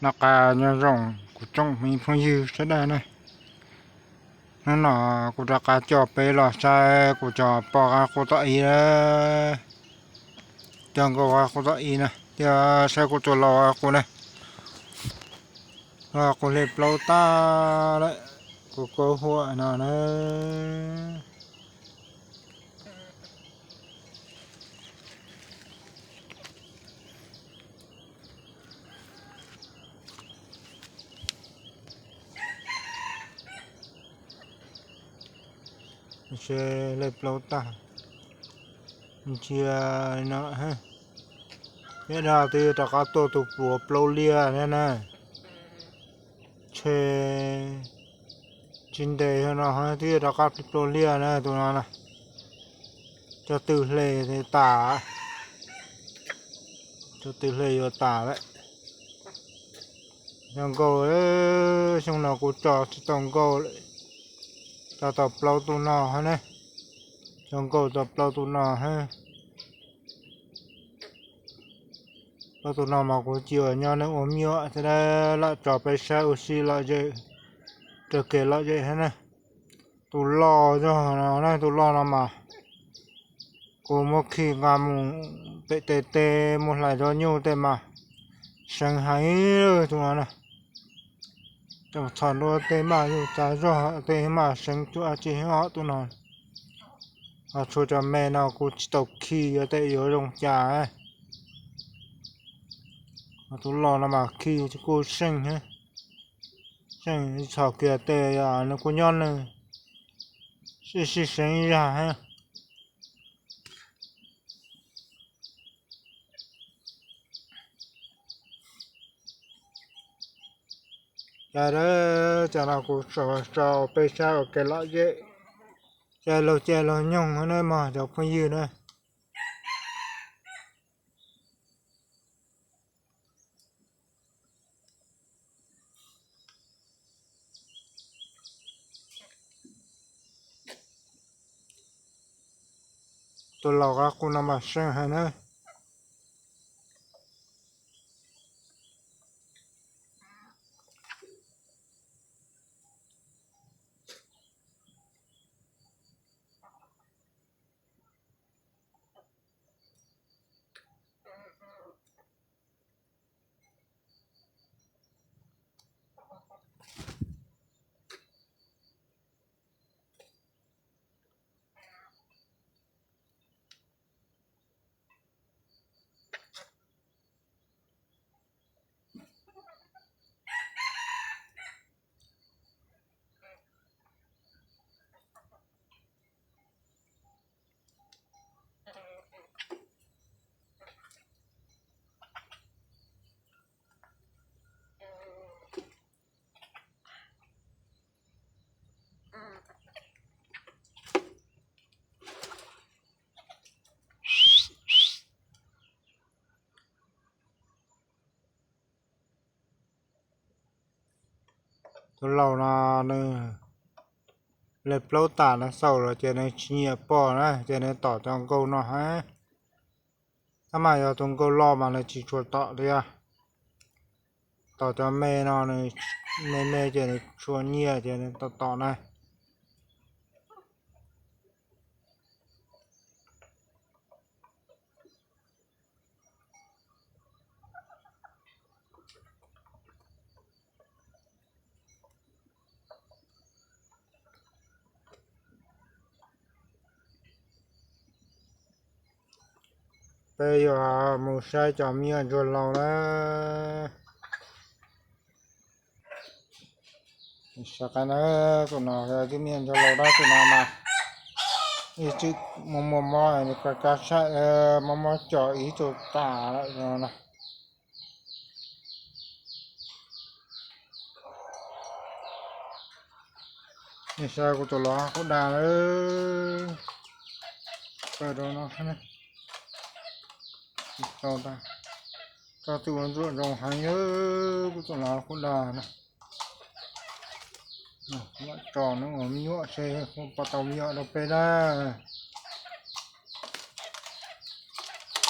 Noj qab nyob zoo kuv tsoom me phooj ywg sawv daws na. Hnub no kuv rov qab coj peb los saib kuv cov poj qab qus tom ib na. Cov nkauj qab qus tom ib na, thiab saib kuv tus laus qab qus na. Qab qus hle plaub tag lawm, kuv kaub huam no na. Hle plaub tag, ntsia no, thiab no twb rov qab tuaj tus pluav plaub liaj na na. Ntshe tsis ntev no twb rov qab plaub liaj na tus no na. Cov twm hle tas, cov twm hle yuav tas lawm. Cov nkauj, xyoo no kuv tso tsis tau nkauj lawm, tso tau plaub tus no thiab ne. Cov nkauj tso plaub tus no thiab. Plaub tus no mas kuv cia nyob neeg ua me nyuam thiab, lam tso peb saib ua si lom zem, raws kev lom zem thiab na. Tus loj zog no na, tus loj no mas kuv muab khi nqa mus pem tes teb mus hlais zov nyuj tej mas seev heev tus no na. Cov txhom nruab tej mas yug tsav zog tej mas seev cuaj tsis hom tus no. Ho tshuav cov me no kuv tsis tau khi, yuav tej yuav zoo cas. Ho tus loj no mas khi kuj seej, seej txhom kiag tej nws kuj nyob nws sib sib seev ib zag thiab. Cas, cas no kuv tso peb saib ua kev lom zem, caij laug caij laug nyoog na mog cov phooj ywg na. Tus laus qab qus no mas seej heev na. Tus laus no nws hle plaub tas no xaus los ces nws tsis nyiam poj na, ces nws tom cov nkauj no hab. Tab mas yog tus nkauj loj mas nws tsis tshua tom thiab. Tom cov me no, me me ces nws tshua nyiam ces nws tom tom na. Peb yuav mus saib cov me nyuam ntsuag laus na. Saib qab na, tus no yog tus me nyuam ntsuag laus dab, tus no mas ib txwm muaj muaj mob, nws kab kab saib, mob mob co ib tug tas lawm no na. Nej saib kuv tus laus qub dag lawm, pawg rau no, tso twj ua ntsuam zoo heev, kuv tus laus qub dag na. Tso nws ua me nyuam seb puas pom tau me nyuam rau peb na.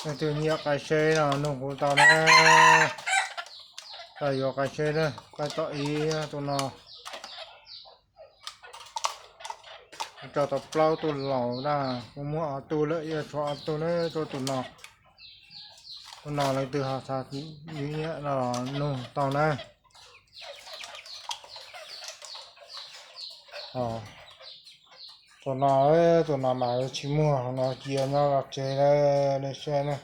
Leej twg nyiam qais seb no nug kuv tau na. Tas yuav qais tsheb na, qais tom ib tus no, tso tau plaub tug laus na, kuv muag ob tug lawm, yuav tshuav ob tug na, tshuav tus no. Tus no leej twg ho xav nyiam no los nug tau na. Tus no, tus no mas tsis muag no, cia nyob los tsev na, nej saib na.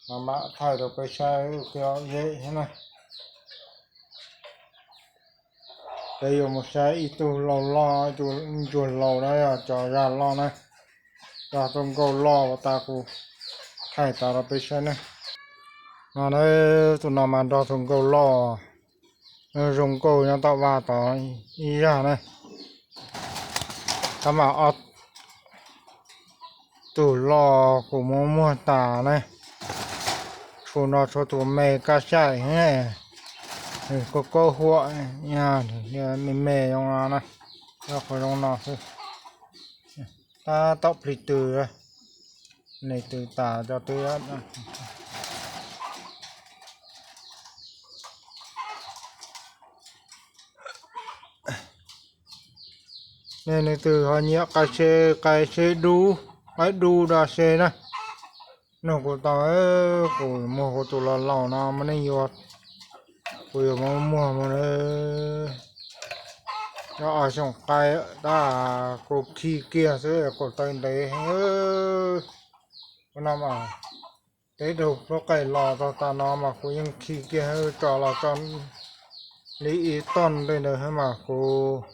No mas thaij rau peb saib ua ke zeb na. Peb yuav mus saib ib tug laus loj, ib tug ntsuag laus na, yog cov zaj loj na, yog tus nkauj loj uas tas kuv thaij tas rau peb saib ne. No na, tus no mas nrog tus nkauj loj, zoo nkauj nyob tom vaj tod ib zaj na. Tab mas ob tug loj kuv muab muag tas na. Tshuav no tshuav tus me kaj xaim, kaub kaub huam, me me zoo no na, yog qhov zoo no xwb. Tab tom plig tw, nws tw tas cov twb. Nej leej twg ho nyiam qais se, qais se dub, qais dub da se na, nug kuv tau, kuv muag kuv tus los laus no mas nej yuav, kuv yuav muab muag mus na. Nyob ob xyoos qaib tab kuv khi kiag xwb, kuv taw ntev heev. Ua no mas teb raug plaub qaim los txog tas no mas kuv yeej khi kiag tso los tso li ib toj ntej ntawd mas kuv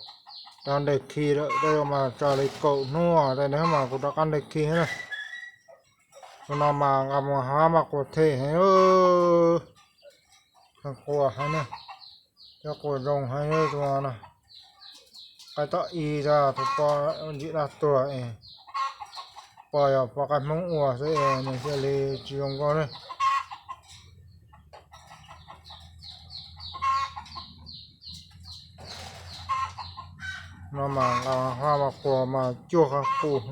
rov ntes khi lawm, tej zaum mas tso li kaum hnub tej ntawd mas kuv rov qab ntes khi na. Tus no mas nqa mus hab mas quas them heev, quas heev na, cov quas zoo heev tus no. Qaib tom ib tag tus poj ntsim dab tuag es, poj yog poj qaib Hmoob ua xwb es nws thiaj li tsis zoo nkauj ne. No mas nqa hab mas quas mas cuag qab qus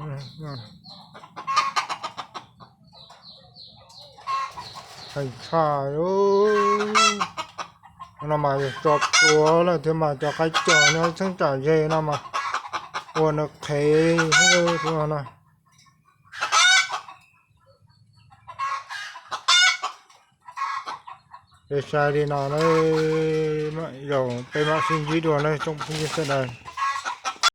heev tshaj. No mas yog tso plhuav lawm thiab mas cov qaib cos nyob txheeb tsam ze no mas ua nws qhev no. Peb saib li no na, zaum peb mam sib ntsib dua na tsoom phooj ywg sawv daws.